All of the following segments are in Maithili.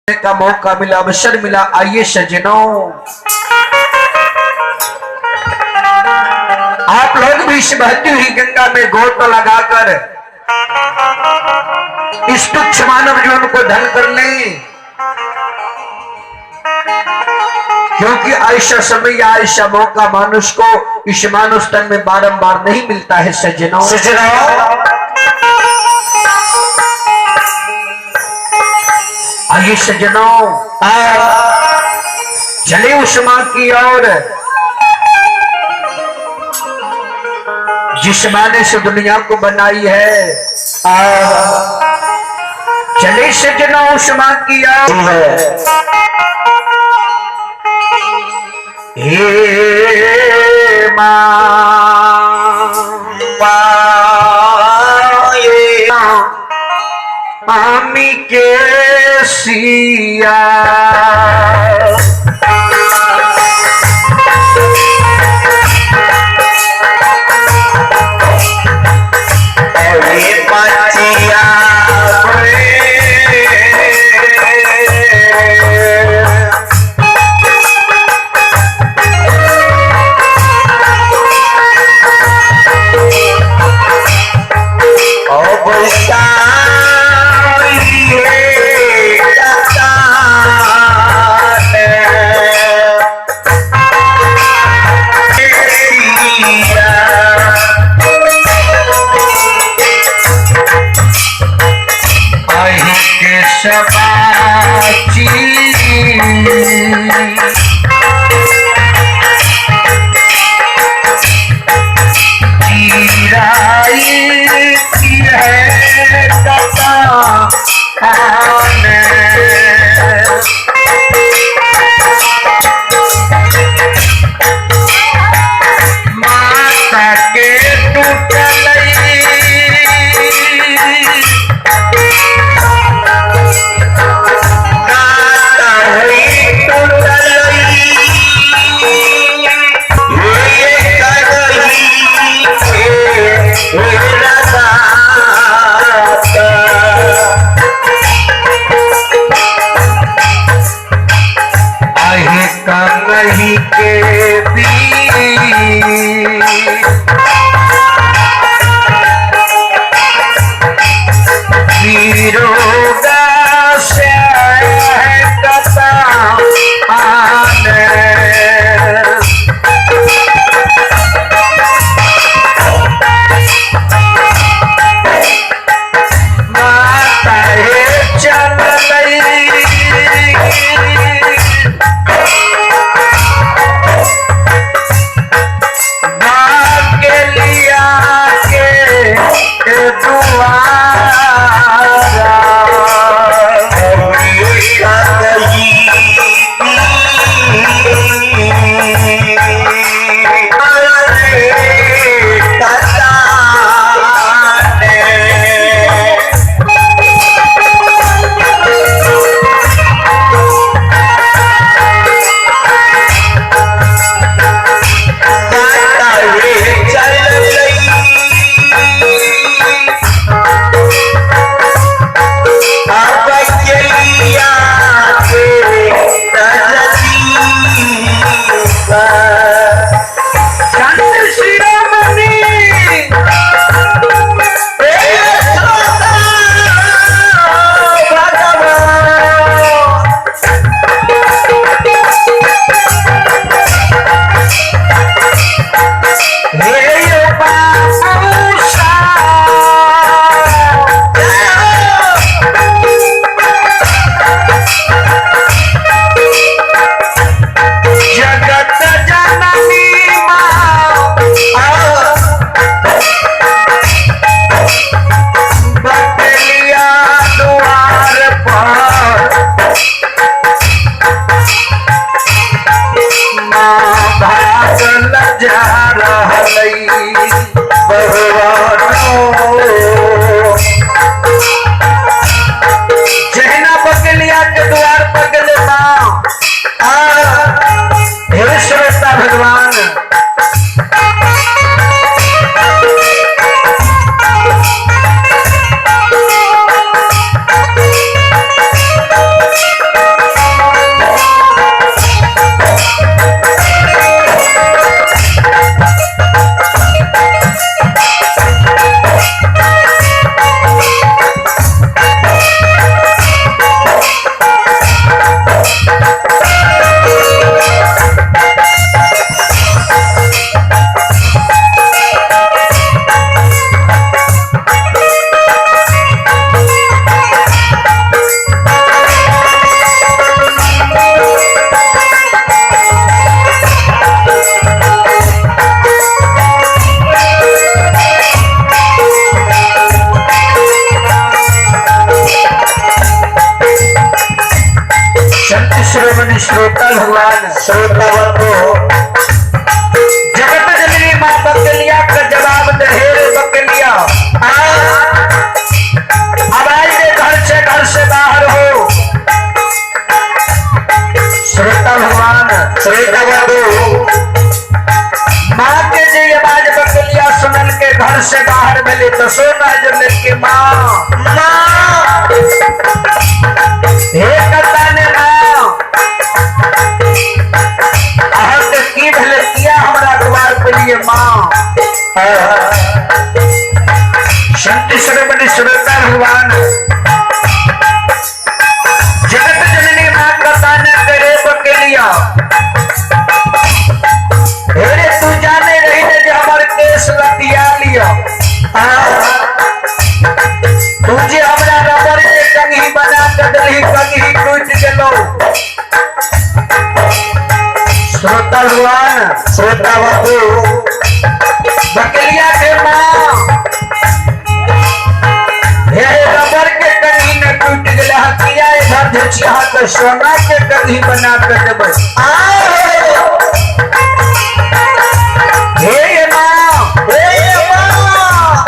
का मौका मिला, अवसर मिला। आइए सज्जनों, आप लोग भी इस बहती हुई गंगा में गोत लगाकर इस तुच्छ मानव जीवन को धन कर लें, क्योंकि ऐसा समय या ऐसा मौका मानुष को इस मानुष तन में बारंबार नहीं मिलता है। सज्जनों, सज्जनों, आइए सज्जनों, चले उस मां की ओर जिस मां ने इस दुनिया को बनाई है। चले सज्जनों उस मां की ओर। हे मां, आमी के सिया, भगवान। श्रोता भगवान श्रोता बंधु जगत जननी माँ बकलिया का जवाब दे रे बकलिया आवाज दे घर से बाहर हो। श्रोता भगवान श्रोता बंधु माँ के जे आवाज बकलिया सुनल के घर से बाहर भेले तो सोना जल के माँ माँ हे कताने माँ अहाँ के की भेले किया हमरा द्वार पे लिए माँ। संत श्रोमणि श्रोता भगवान जगत जननी माँ कताने करे बकलिया हेरे तू जाने रही ने जे हमर केस लतिया लिया तू जे हमरा रबर के कंघी बना के देलही कंघी टूट गेलो। श्रोता भगवान श्रोता बंधु बकलिया के माँ हे रबर के कंघी न टूट गेलै हकिया इधर झुचिया के सोना के कंघी बना के देबै। हे माँ हे माँ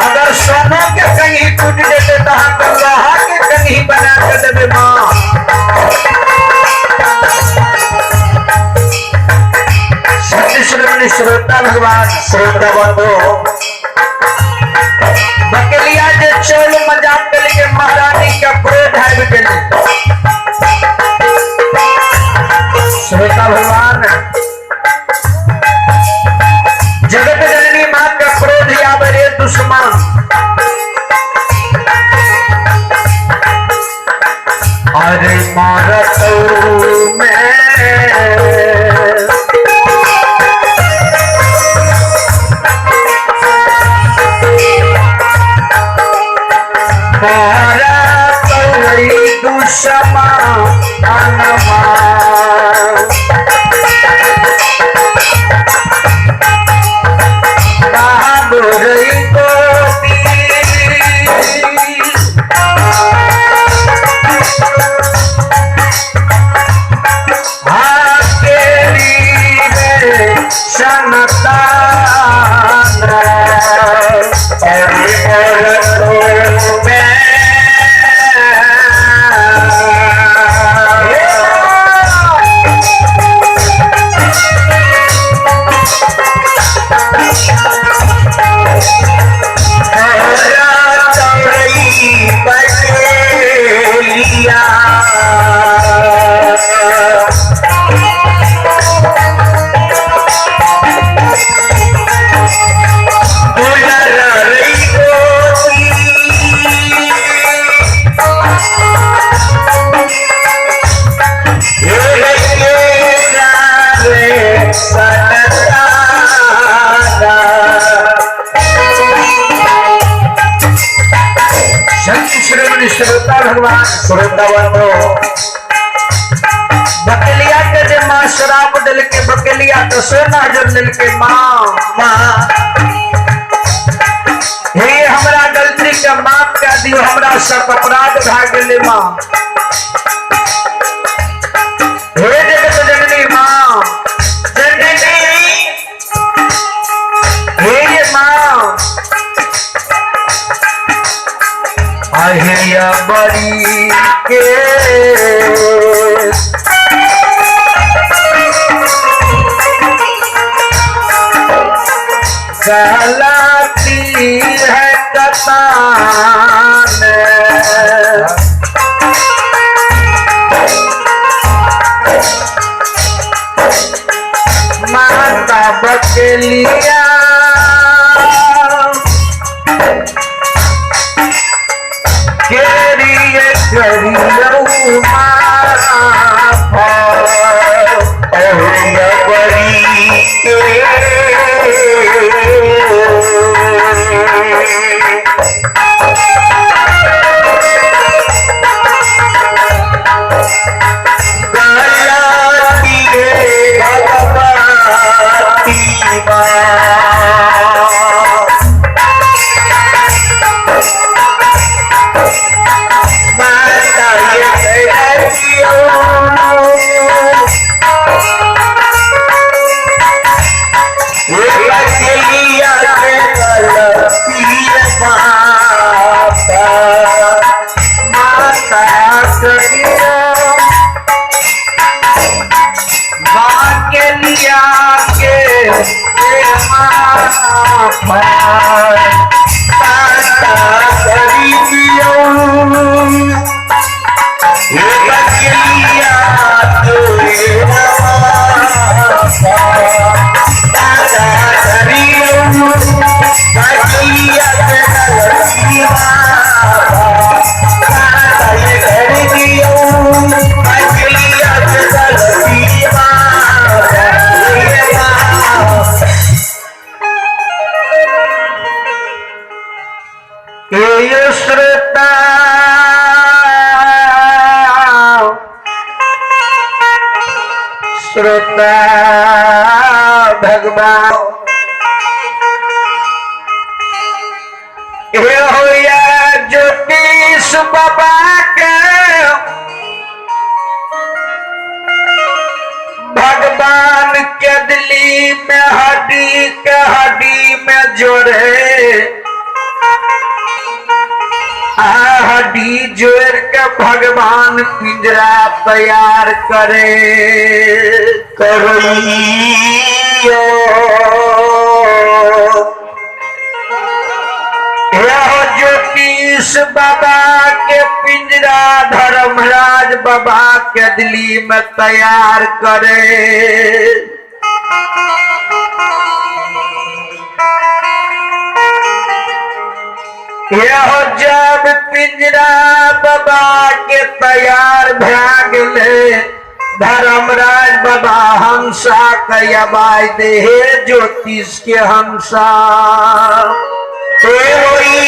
अगर सोना के कंघी टूट जेतै तऽ अहाँ लोहा के कंघी बना के देबै माँ। सत्य श्रोमणि श्रोता भगवान श्रोता बंधु बकलिया जे चोल मजाक के लिए महारानी के क्रोध आबि गेलै। श्रोता भगवान जगत जननी माँ के क्रोध आबे रे दुश्मन अरे मारत में श्रोता भगवान श्रोता बंधु बकलिया के जे माँ शराब दिल के बकलिया तो सोना जल दिल के माँ माँ हे हमरा गलती के माफ कर दियो हमरा सब अपराध भा गेले माँ। हे जगत जननी माँ जननी हे माँ अहिया बड़ी के कहलाती है कतान माता बकलिया केरिए करियो करी दियौ हे बकलिया तोरे दादा करियौ बकलिया के गलती दादा ये कर दियौ बकलिया के गलती हे श्रोता श्रोता भगवान हे होया ज्योतिष बाबा के भगवान के दिली में हड्डी के हड्डी में जोड़े आ हड्डी जोड़ के भगवान पिंजरा तैयार करे करैयो यह ज्योतिष बाबा के पिंजरा धर्मराज बाबा के दिल्ली में तैयार करे। यह जब पिंजरा बाबा के तैयार भै गेलै, धर्मराज बाबा हंसा के आवाज दे, हे ज्योतिष के हंसा हे होई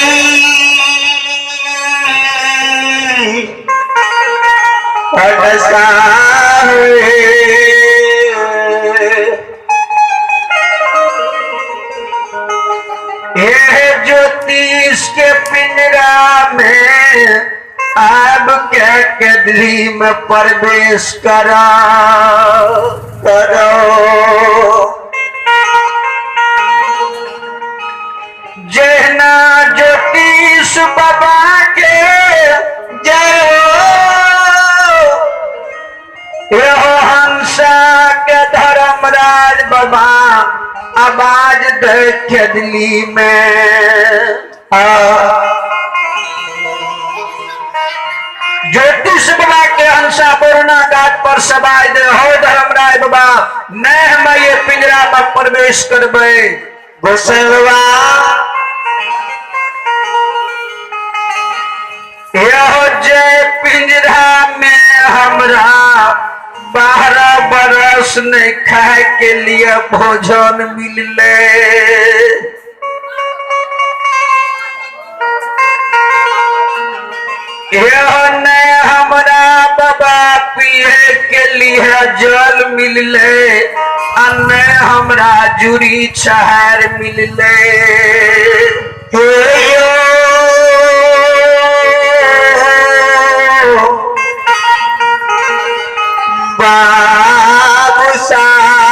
हे ज्योतिष के पिंजरा में आब के केदली में प्रवेश करा करो। जहना ज्योतिष बाबा के जय हो यहो हंसा के धर्मराज बाबा आवाज दे खेदली में। ज्योतिष बाबा के हंसा वरुणा घाट पर सवाई दे, हो धर्मराज बाबा नहीं हम ये पिंजरा में प्रवेश करबे। गोसलवा यह जय पिंजरा में हमरा 12 बरस नहीं खाए के लिए भोजन मिलले। यह नहीं हमरा बाबा पिए के लिए जल मिलले, अन्य हमरा जुड़ी छहार मिलले। हे यो बाबू साहब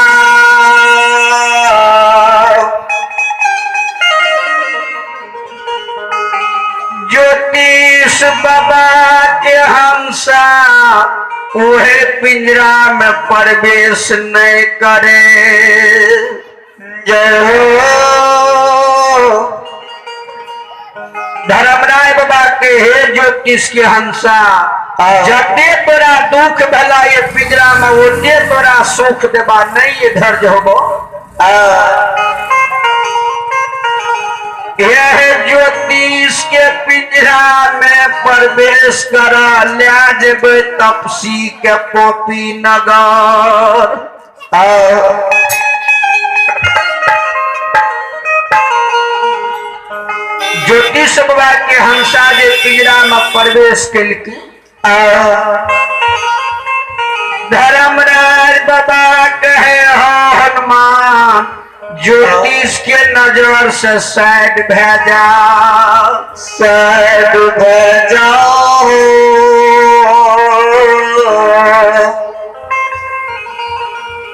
ज्योतिष बाबा के हंसा उहे पिंजरा में प्रवेश नहीं करे। जय हो धर्मराय बाबा के हे ज्योतिष के हंसा, जते तोरा दुख भला ये पिंजरा में ओते तोरा सुख देबा, नहीं ये धैर्य होबो। यह ज्योतिष के पिंजरा में प्रवेश करा ले जेबे तपसी के पोपी नगर। ज्योतिष बाबा के हंसा जे पिंजरा में प्रवेश केलकै, धर्मराज बाबा कहे हो हनुमान ज्योतिष के नजर से साइड भै जा, साइड भै जाओ।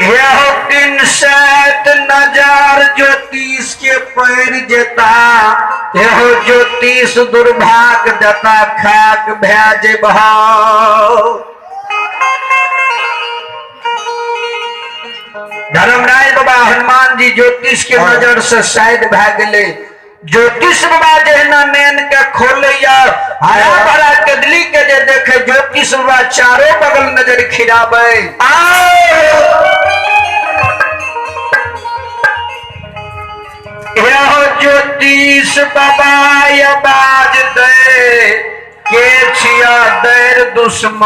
यह दिन सात नजर ज्योतिष के पैर जेता, यह ज्योतिष दुर्भाग देता खाक भै जेबह। धर्मराज बाबा हनुमान हनुमान जी ज्योतिष के नजर से शायद भए गेलै। ज्योतिष बाबा जहिना नैन के खोलैया, हरा भरा कदली के जे देखे, ज्योतिष बाबा चारो बगल नजर खिराबै। हो ज्योतिष बाबा आवाज दे, के छिया दैर दुश्मन,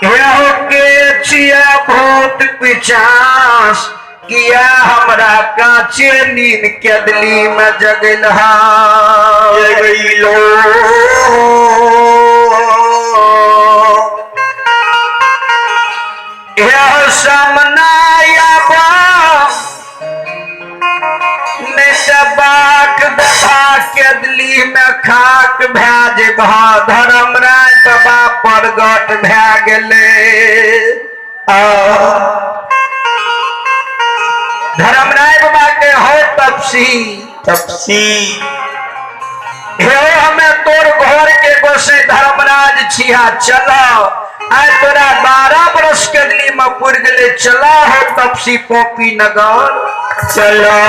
हो के छिया भूत पिचास, किया हमरा काचे नींद केदली में जगल। जगैलो यह सामना बाक दबा केदली में खाक भए जेबह। धर्मराज बाबा प्रगट भए गेलै। धर्मराय बाबा के हो तपसी, तपसी हे हमें तोर घर के गोसे धर्मराज छिया, चला आय तोरा 12 बरस के दिली में पुर गेले, चला हो तपसी पोपी नगर। चला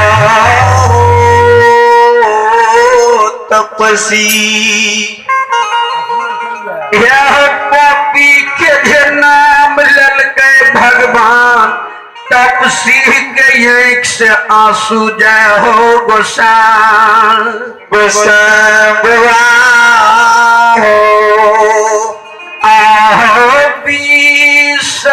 तपसी। यह पोपी के जे नाम ललकै भगवान, तपसी के आँख से आंसू जाय हो गोसाल। गोसाबा हो आहो बिसारा।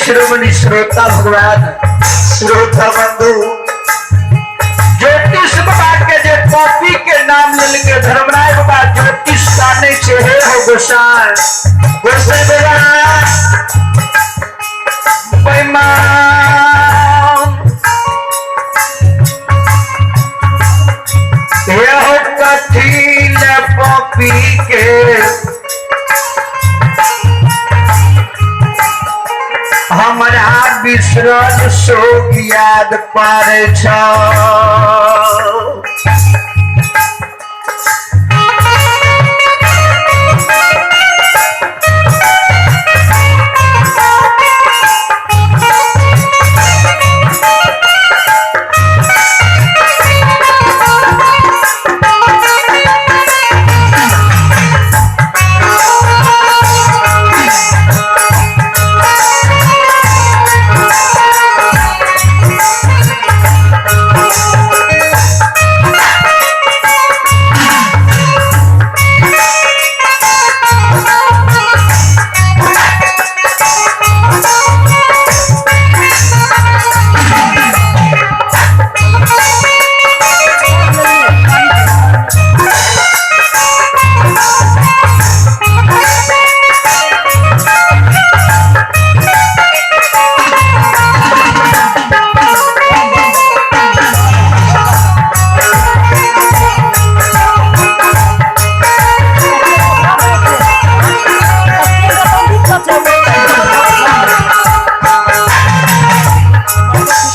शिरोमणि श्रोता भगवान, श्रोता बंधु, ज्योतिष बाबा के जे कॉपी के नाम लेलके धर्मराय बाबा ज्योतिष जाने छे। हे हो गोसाई, गोसाई बाबा, बेईमान हे हो कथी ले पॉपी के हमरा बिसरल शोक याद पारे छ।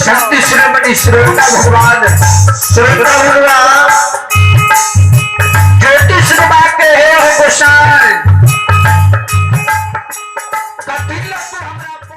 शक्ति श्रमणी श्रोता भगवान, श्रोता भगवान, ज्योतिष बाबा के हे हो गोसाई, कथी लग तू हमरा